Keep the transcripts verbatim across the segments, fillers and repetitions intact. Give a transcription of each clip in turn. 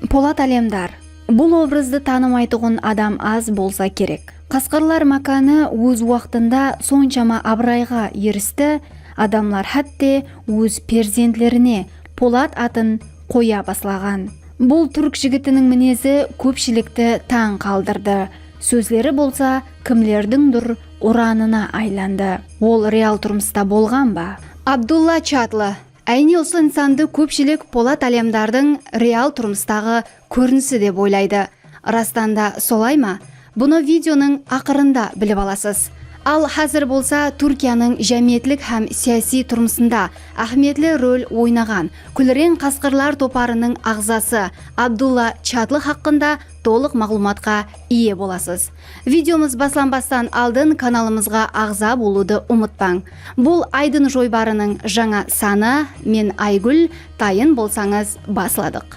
Polat Álemdar. Bul obrazdı tanımaytuǵın adam az bolsa kerek. Qasqırlar mákanı óz waqtında sonshama abırayǵa eristi, adamlar hátte óz perzentlerine Polat atın qoya baslaǵan. Bul túrk jigitiniń minezi kópshilikti tań qaldırdı. Sózleri bolsa kimlerdińdur uranına aylandı. Ol real turmısta bolǵan ba? Abdulla Chatlı. Áyne usı insandı kópshilik Polat Álemdardıń real turmıstaǵı kórinisi dep oylaydı. Rastan da solay ma? Bunı videonıń aqırında bilip alasız. Al házir bolsa Túrkiyanıń jámiyetlik hám siyasiy turmısında áhmiyetli rol oynaǵan Kúlreń qasqırlar toparınıń aǵzası Abdulla Chatlı haqqında tolıq maǵlıwmatqa iye bolasız. Videomız baslanbastan aldın kanalımızǵa aǵza bolıwdı umıtpań. Bul Aydın joybarınıń jańa sanı. Men Aygúl, tayın bolsańız, basladıq.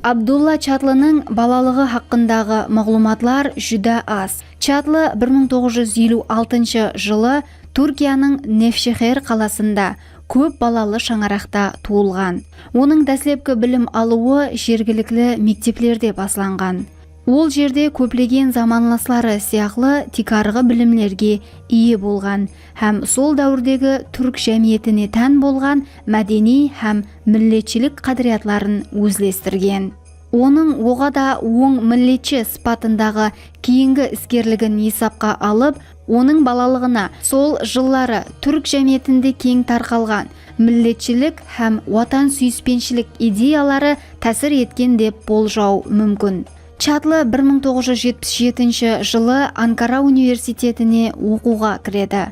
Abdulla Chatlınıń balalıǵı haqqındaǵı maǵlıwmatlar júdá az. Chatlı bir mıń toǵız júz eliw altınshı jılı Túrkiyanıń Nevsheher qalasında kóp balalı shańaraqta tuwılǵan. Onıń dáslepki bilim alıwı jergilikli mekteplerde baslanǵan. Ol jerde kóplegen zamanlasları sıyaqlı tiykarǵı bilimlerge iye bolǵan hám sol dáwirdegi túrk jámiyetine tán bolǵan mádeniy hám milletshilik qádiriyatların ózlestirgen. Onıń oǵada oń milletshi sıpatındaǵı keyingi iskerligin esapqa alıp, onıń balalıǵına sol jılları túrk jámiyetinde keń tarqalǵan milletshilik hám watansúyispenshilik ideyaları tásir etken dep boljaw múmkin. Chatlı bir mıń toǵız júz jetpis jetinshi jılı Ankara universitetine oqıwǵa kiredi.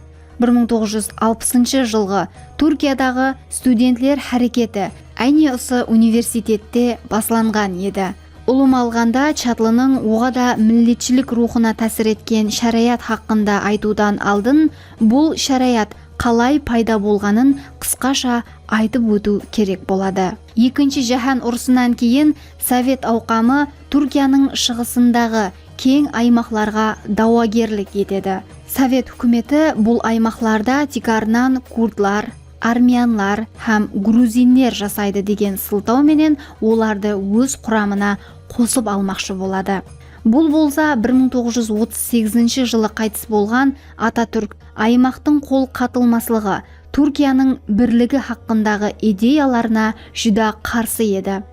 Bir mıń toǵız júz alpısınshı jılǵı Túrkiyadaǵı studentler háreketi áyne usı universitette baslanǵan edi. Ulıwma alǵanda, Chatlınıń oǵada milletshilik ruwxına tásir etken sharayat haqqında aytıwdan aldın, bul sharayat qalay payda bolǵanın qısqasha aytıp ótiw kerek boladı. Ekinshi jáhán urısınan keyin Sovet Awqamı Túrkiyanıń shıǵısındaǵı keń aymaqlarǵa dawagerlik etedi. Sovet húkimeti bul aymaqlarda tiykarınan kurdlar, armyanlar hám gruzinler jasaydı degen sıltaw menen olardı óz quramına qosıp almaqshı boladı. Bul bolsa bir mıń toǵız júz otız segizinshi jılı qaytıs bolǵan Atatúrk aymaqtıń qol qatılmaslıǵı, Túrkiyanıń birligi haqqındaǵı ideyalarına júdá qarsı edi.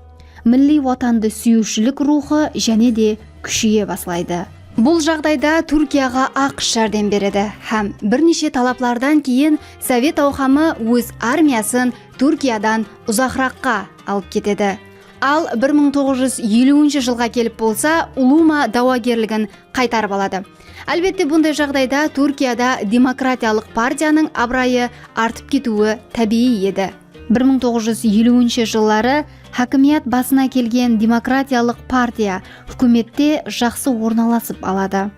Milliy watandı súyiwshilik ruwxı jáne de kúsheye baslaydı. Bul jaǵdayda Túrkiyaǵa AQSh járdem beredi hám bir neshe talaplardan keyin Sovet Awqamı óz armiyasın Túrkiyadan uzaqıraqqa alıp ketedi. Al bir mıń toǵız júz eliwinshi jılǵa kelip bolsa, ulıwma dawagerligin qaytarıp aladı. Álbette, bunday jaǵdayda Túrkiyada Demokratiyalıq partiyanıń abırayı artıp ketiwi tábiyiy edi. Bir mıń toǵız júz eliwinshi jılları hákimiyat basına kelgen Demokratiyalıq partiya húkimette jaqsı ornalasıp aladı.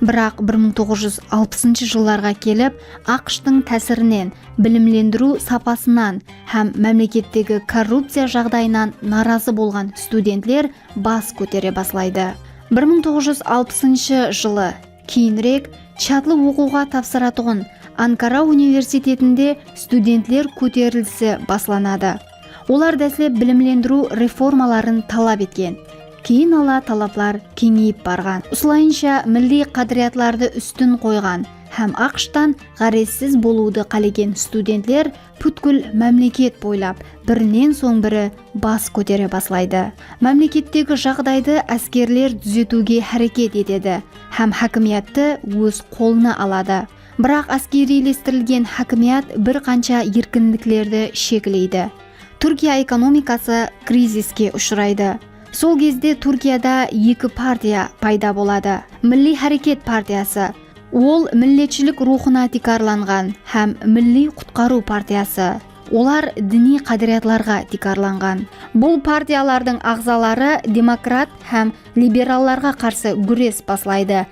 Biraq bir mıń toǵız júz alpısınshı jıllarǵa kelip, AQShtıń tásirinen, bilimlendiriw sapasınan hám mámlekettegi korrupciya jaǵdayınan narazı bolǵan studentler bas kótere baslaydı. Bir mıń toǵız júz alpısınshı jılı, keyinirek, Chatlı oqıwǵa tapsıratuǵın Ankara universitetinde studentler kóterilisi baslanadı. Olar dáslep bilimlendiriw reformaların talap etken. Keyin ala talaplar keńeyip barǵan. Usılayınsha milliy qádiriyatlardı ústin qoyǵan hám AQShtan ǵárezsiz bolıwdı qálegen studentler pútkil mámleket boylap birinen soń biri bas kótere baslaydı. Mámlekettegi jaǵdaydı áskerler dúzetiwge háreket etedi hám hákimiyattı óz qolına aladı. Biraq áskeriylestirilgen hákimiyat bir qansha erkinliklerdi shekleydi. Túrkiya ekonomikası kriziske ushıraydı. Sol gezde Túrkiyada eki partiya payda boladı. Milliy háreket partiyası, ol milletshilik ruwxına tiykarlanǵan, hám Milliy qutqarıw partiyası, olar diniy qádiriyatlarǵa tiykarlanǵan. Bul partiyalardıń aǵzaları demokrat hám liberallarǵa qarsı gúres baslaydı.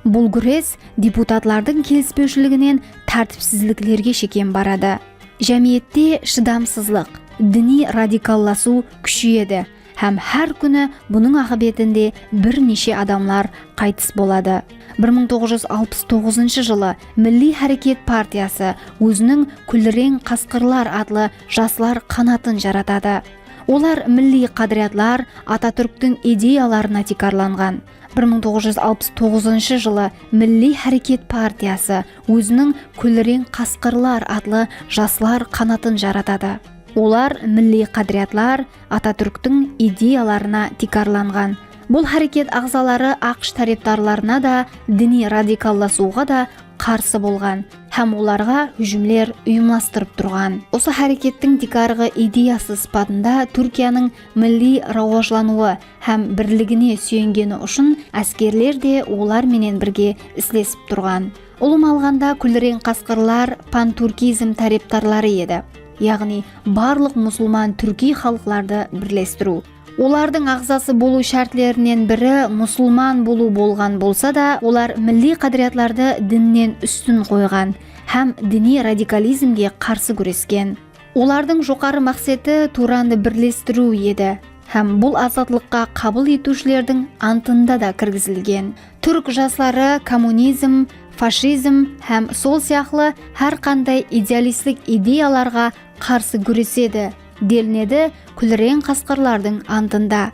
Bul gúres deputatlardıń kelispewshiliginen tártipsizliklerge shekem baradı. Jámiyette shıdamsızlıq, diniy radikallasıw kúsheyedi hám hár kúni bunıń aqıbetinde bir neshe adamlar qaytıs boladı. Bir mıń toǵız júz alpıs toǵızınshı jılı Milliy háreket partiyası óziniń Kúlreń qasqırlar atlı jaslar qanatın jaratadı. Olar milliy qádiriyatlar, Atatúrktiń ideyalarına tiykarlanǵan. Bir mıń toǵız júz alpıs toǵızınshı jılı Milliy háreket partiyası óziniń Kúlreń qasqırlar atlı jaslar qanatın jaratadı. Olar milliy qádiriyatlar, Atatúrktiń ideyalarına tiykarlanǵan. Bul háreket aǵzaları AQSh tárepdarlarına da, diniy radikallasıwǵa da qarsı bolǵan hám olarǵa hújimler uyımlastırıp turǵan. Usı hárekettiń tiykarǵı ideyası sıpatında Túrkiyanıń milliy rawajlanıwı hám birligine súyengeni ushın áskerler de olar menen birge islesip turǵan. Ulıwma alǵanda, Kúlreń qasqırlar panturkizm tárepdarları edi, yaǵnıy barlıq musılman túrkiy xalıqlardı birlestiriw. Olardıń aǵzası bolıw shártlerinen biri musılman bolıw bolǵan bolsa da, olar milliy qádiriyatlardı dinnen ústin qoyǵan hám diniy radikalizmge qarsı gúresken. Olardıń joqarı maqseti Turandı birlestiriw edi hám bul azatlıqqa qabıl etiwshilerdiń antında da kirgizilgen. Túrk jasları kommunizm, fashizm hám sol sıyaqlı hár qanday idealistlik ideyalarǵa qarsı gúresedi, delinedi Kúlreń qasqırlardıń antında.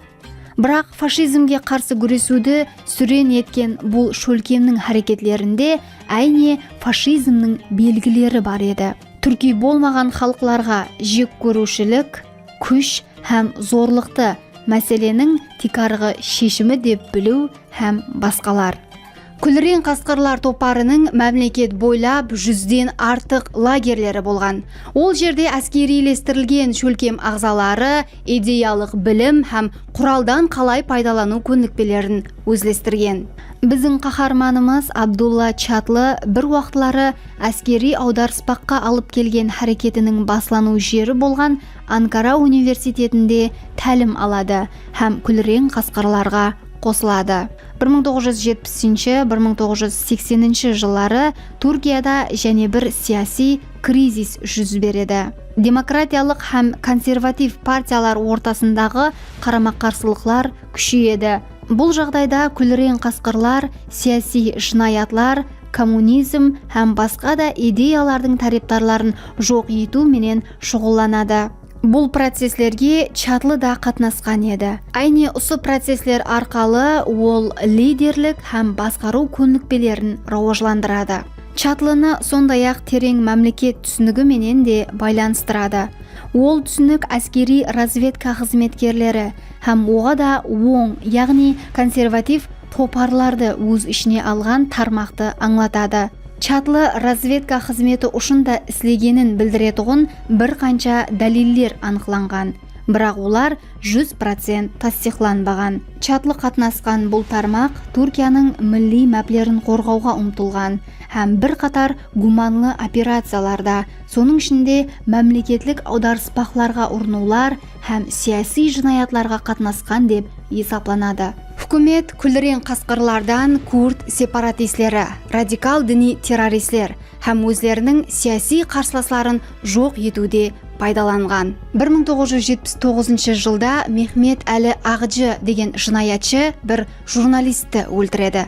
Biraq fashizmge qarsı gúresiwdi súren etken bul shólkemniń háreketlerinde áyne fashizmniń belgileri bar edi. Túrkiy bolmaǵan xalıqlarǵa jek kóriwshilik, kúsh hám zorlıqtı máseleniń tiykarǵı sheshimi dep biliw hám basqalar. Kúlreń qasqırlar toparınıń mámleket boylap júzden artıq lagerleri bolǵan. Ol jerde áskeriylestirilgen shólkem aǵzaları ideyalıq bilim hám quraldan qalay paydalanıw kónlikpelerin ózlestirgen. Biziń qaharmanımız Abdulla Chatlı bir waqıtları áskeriy awdarıspaqqa alıp kelgen háreketiniń baslanıw jeri bolǵan Ankara universitetinde tálim aladı hám Kúlreń qasqırlarǵa qosıladı. Bir mıń toǵız júz jetpisinshi, bir mıń toǵız júz sekseninshi jılları Túrkiyada jáne bir siyasiy krizis júz beredi. Demokratiyalıq hám konservativ partiyalar ortasındaǵı qarama-qarsılıqlar kúsheyedi. Bul jaǵdayda Kúlreń qasqırlar siyasiy jınayatlar, kommunizm hám basqa da ideyalardıń tárepdarların joq etiw menen shuǵıllanadı. Bul processlerge Chatlı da qatnasqan edi. Áyne usı processler arqalı ol liderlik hám basqarıw kónlikpelerin rawajlandıradı. Chatlını sonday-aq tereń mámleket túsinigi menen de baylanıstıradı. Ol túsinik áskeriy razvedka xızmetkerleri hám oǵada oń, yaǵnıy konservativ toparlardı óz ishine alǵan tarmaqtı ańlatadı. Chatlı razvedka xızmeti ushın da islegenin bildiretuǵın bir qansha dáliller anıqlanǵan, biraq olar júz procent tastıyıqlanbaǵan. Chatlı qatnasqan bul tarmaq Túrkiyanıń milliy máplerin qorǵawǵa umtılǵan hám bir qatar gumanlı operaciyalarda, sonıń ishinde mámleketlik awdarıspaqlarǵa urınıwlar hám siyasiy jınayatlarǵa qatnasqan dep esaplanadı. Húkimet Kúlreń qasqırlardan kurd separatistleri, radikal diniy terroristler hám ózleriniń siyasiy qarsılasların joq etiwde paydalanǵan. Bir mıń toǵız júz jetpis toǵızınshı jılda Mehmet Áli Aǵjı degen jınayatshı bir jurnalistti óltiredi.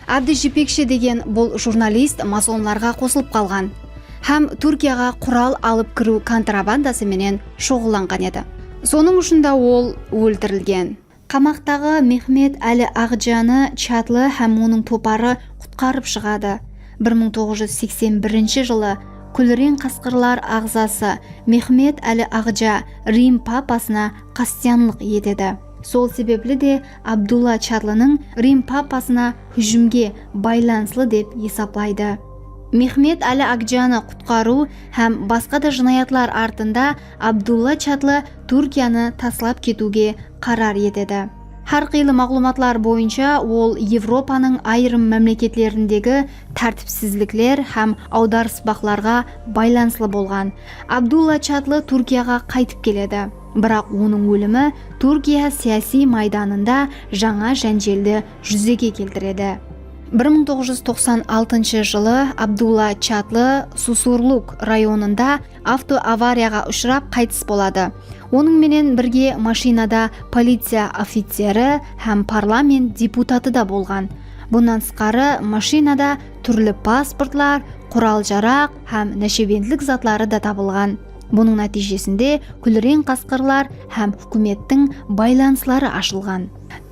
Ábdi Jipekshi degen bul jurnalist masonlarǵa qosılıp qalǵan hám Túrkiyaǵa qural alıp kiriw kontrabandası menen shuǵıllanǵan edi. Sonıń ushın da ol óltirilgen. Qamaqtaǵı Mehmet Áli Aǵjanı Chatlı hám onıń toparı qutqarıp shıǵadı. Bir mıń toǵız júz seksen birinshi jılı Kúlreń qasqırlar aǵzası Mehmet Áli Aǵja Rim papasına qástiyanlıq etedi. Sol sebepli de Abdulla Chatlınıń Rim papasına hújimge baylanıslı dep esaplaydı. Mehmet Áli Aǵjanı qutqarıw hám basqa da jınayatlar artında Abdulla Chatlı Túrkiyanı taslap ketiwge qarar etedi. Hár qıylı maǵlıwmatlar boyınsha ol Evropanıń ayırım mámleketlerindegi tártipsizlikler hám awdarıspaqlarǵa baylanıslı bolǵan. Abdulla Chatlı Túrkiyaǵa qaytıp keledi. Biraq onıń ólimi Túrkiya siyasiy maydanında jańa jánjeldi júzege keltiredi. Bir mıń toǵız júz toqsan altınshı jılı Abdulla Chatlı Susurluk rayonında avtoavariyaǵa ushırap qaytıs boladı. Onıń menen birge mashinada policiya oficeri hám parlament deputatı da bolǵan. Bunnan tısqarı, mashinada túrli pasportlar, qural-jaraq hám náshebentlik zatları da tabılǵan. Bunıń nátiyjesinde kúlreń qasqırlar hám húkimettiń baylanısları ashılǵan.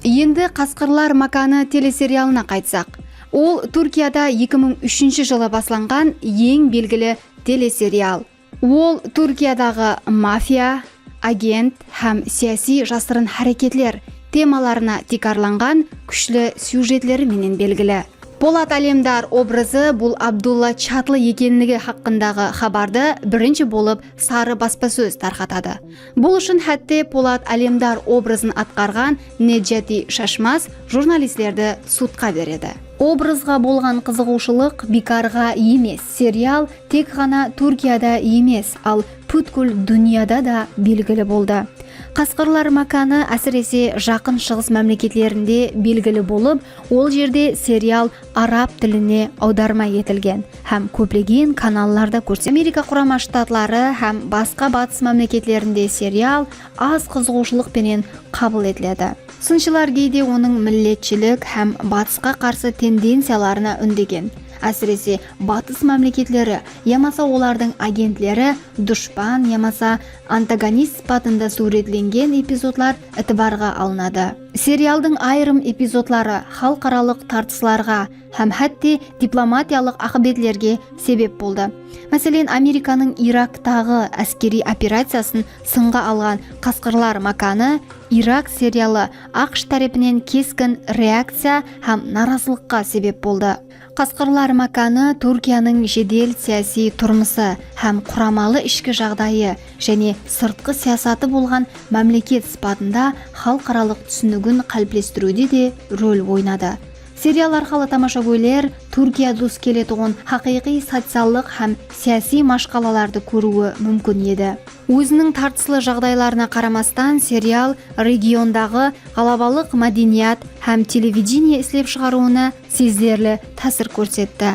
Endi Qasqırlar mákanı teleserialına qaytsaq. Ol Túrkiyada eki mıń úshinshi jılı baslanǵan eń belgili teleserial. Ol Túrkiyadaǵı mafiya, agent hám siyasiy jasırın háreketler temalarına tiykarlanǵan kúshli syujetleri menen belgili. Polat Alemdar obrazı bul Abdulla Chatlı ekenligi haqqındaǵı xabardı birinshi bolıp Sarı baspasóz tarqatadı. Bul ushın hátte Polat Alemdar obrazın atqarǵan Nejati Shashmaz jurnalistlerdi sudqa beredi. Obrazǵa bolǵan qızıǵıwshılıq biykarǵa emes, serial tek ǵana Túrkiyada emes, al pútkil dúnyada da belgili boldı. Qasqırlar mákanı, ásirese, Jaqın Shıǵıs mámleketlerinde belgili bolıp, ol jerde serial arab tiline awdarma etilgen hám kóplegen kanallarda kórsetilgen. Amerika Qurama Shtatları hám basqa batıs mámleketlerinde serial az qızıǵıwshılıq penen qabıl etiledi. Sınshılar geyde onıń milletshilik hám batısqa qarsı tendenciyalarına úndegen. Ásirese, batıs mámleketleri yamasa olardıń agentleri dushpan yamasa antagonist sıpatında súwretlengen epizodlar itibarǵa alınadı. Serialdıń ayırım epizodları xalıqaralıq tartıslarǵa hám hátte diplomatiyalıq aqıbetlerge sebep boldı. Máselen, Amerikanıń Iraktaǵı áskeriy operaciyasın sınǵa alǵan Qasqırlar mákanı Irak serialı AQSh tárepinen keskin reakciya hám narazılıqqa sebep boldı. Qasqırlar mákanı Túrkiyanıń jedel siyasiy turmısı hám quramalı ishki jaǵdayı jáne sırtqı siyasatı bolǵan mámleket sıpatında xalıqaralıq túsinigin qáliplestiriwde de rol oynadı. Serial arqalı tamashagóyler Túrkiya dus keletuǵın haqıyqıy sociallıq hám siyasiy mashqalalardı kóriwi múmkin edi. Óziniń tartıslı jaǵdaylarına qaramastan, serial regiondaǵı ǵalabalıq mádeniyat hám televidenie islep shıǵarıwına sezilerli tásir kórsetti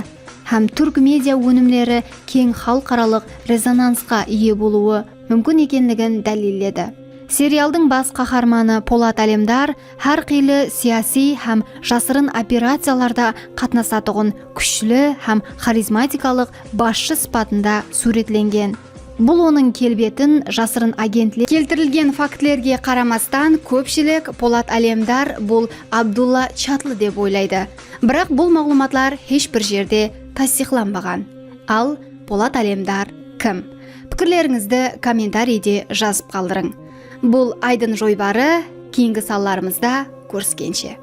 hám túrk media ónimleri keń xalıqaralıq rezonansqa iye bolıwı múmkin ekenligin dálilledi. Serialdıń bas qaharmanı Polat Alemdar hár qıylı siyasiy hám jasırın operaciyalarda qatnasatuǵın kúshli hám xarizmatikalıq basshı sıpatında súwretlengen. Bul onıń kelbetin jasırın agentler keltirilgen faktlerge qaramastan, kópshilik Polat Alemdar bul Abdulla Chatlı dep oylaydı. Biraq bul maǵlıwmatlar hesh bir jerde tastıyıqlanbaǵan. Al, Polat Alemdar kim? Pikirlerińizdi kommentariyde jazıp qaldırıń. Bul Aydın joybarı, keyingi sanlarımızda kóriskenshe.